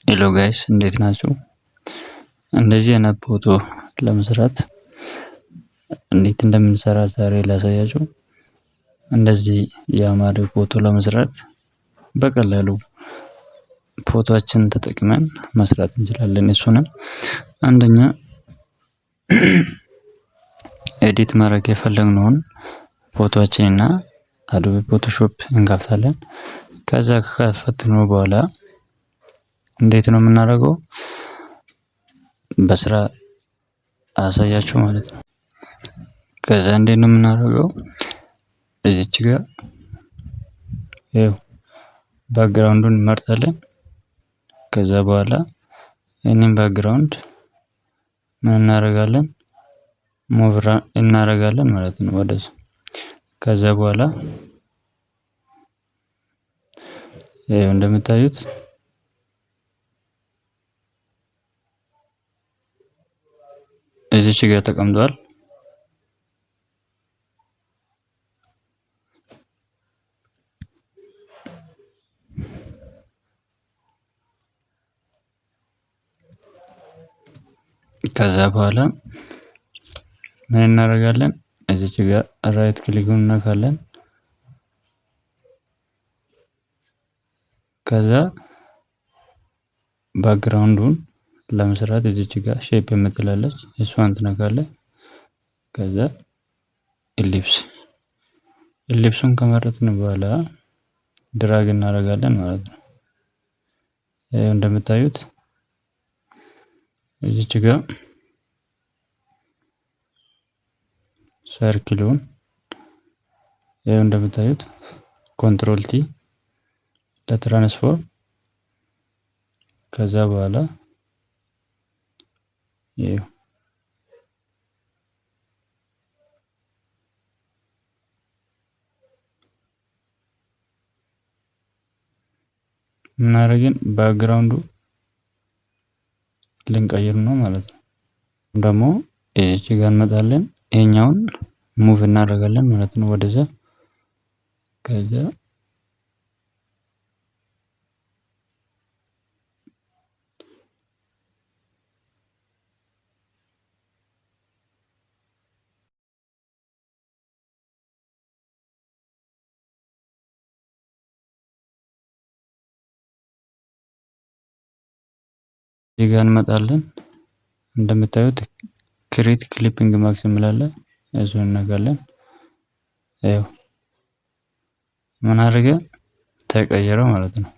Hello guys፣ እንዴት ናችሁ? እንደዚህ አይነት ፎቶ ለመስራት እንዴት እንደምንሰራ ዛሬ ላሳያችሁ። እንደዚህ ያማረ ፎቶ ለመስራት በቀላሉ ፎቶአችንን ተጠቅመን መስራት እንችላለን። እሱንም አንደኛ edit ማድረግ የፈለግነውን ፎቶአችንና Adobe Photoshop እንከፍታለን። ከዛ ከከፈትነው በኋላ እንዴት ነው የምናደርገው? በስራ አሳያችሁ ማለት ነው። ከዛ እንዴት ነው የምናደርገው? እዚች ጋር ይኸው background ኡን እንመርጣለን። ከዛ በኋላ ይህንን background ምን እናደርጋለን? Move እናደርጋለን ማለት ነው ወደዚህ። ከዛ በኋላ ይኸው እንደምታዩት እዚች ጋር ተቀምጧል። ከዛ በኋላ ምን እናደርጋለን? እዚች ጋር right click እንነካለን። ከዛ background ኡን ለመስራት እዚች ጋር shape የምትላለች እሷን ትነካለህ። ከዛ ellipse ellipse ኡን ከመረጥን በኋላ drag እናደርጋለን ማለት ነው። ይኸው እንደምታዩት እዚች ጋር circle ኡን ይኸው እንደምታዩት control T ለ transform፣ ከዛ በኋላ ይኸው ምን አደረግን? Background ኡ ልንቀይር ነው ማለት ነው። ደግሞ እዚች ጋር እንመጣለን። ይሄኛውን move እናደርጋለን ማለት ነው ወደዛ። ከዛ እዚህ ጋር እንመጣለን። እንደምታዩት create clipping mask የሚል እሱን እንነካለን። ይኸው ምን አደረገ? ተቀየረ ማለት ነው።